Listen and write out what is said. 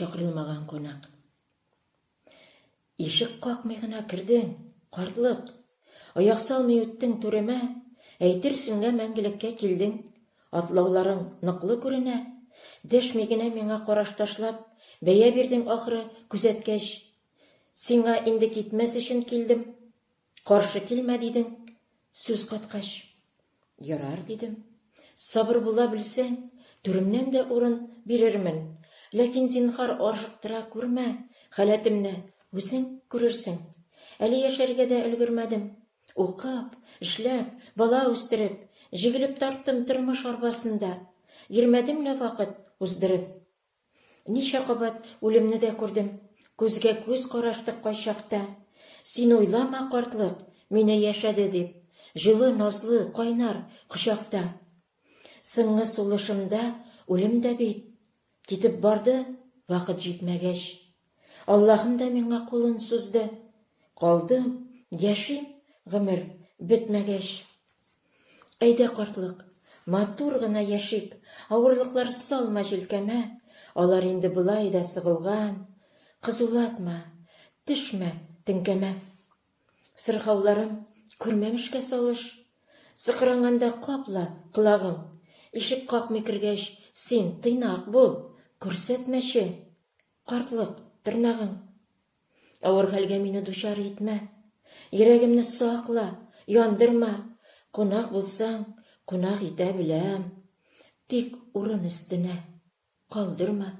чакырылмаган кунак. Ишек какмый гына кердең, картлык. Аяк салмый үттең түремә, әйтерсең лә мәңгелеккә килдең. Атлауларың ныклы күренә. Дәшми генә миңа караш ташлап, бәя бирдең ахры, күзәткәч. Сиңа инде китмәс өчен килдем. Каршы килмә, дидең, сүз каткач. Ярар, дидем. Сабыр була белсәң, түремнән дә урын бирермен. Ләкин, зинһар, ашыктыра күрмә халәтемне, үзең күрерсең. Әле яшәргә дә өлгермәдем. Укып, эшләп, бала үстереп, җигелеп тарттым тормыш арбасында. Йөрмәдем лә вакыт уздырып. Ничә кабат үлемне дә күрдем. Күзгә күз караштык кайчакта. Син уйлама, картлык, мине яшәде дип, Җылы, назлы, кайнар кочакта. Соңгы сулышымда үлем дә бит Китеп барды, вакыт җитмәгәч. Аллаһым да миңа кулын сузды. Калдым, яшим, гомер бетмәгәч. Әйдә, картлык, матур гына яшик, авырлыклар салма җилкәмә, алар инде болай да сыгылган, кызулатма, төшмә теңкәмә. Сырхауларым күрмәмешкә салыш, сыкранганда капла колагың, ишек какмый кергәч, син тыйнак бул, күрсәтмәче, картлык, тырнагың. Авыр хәлгә мине дучар итмә. Йөрәгемне сакла, яндырма. Кунак булсаң, кунак итә беләм. Тик урын өстенә калдырма.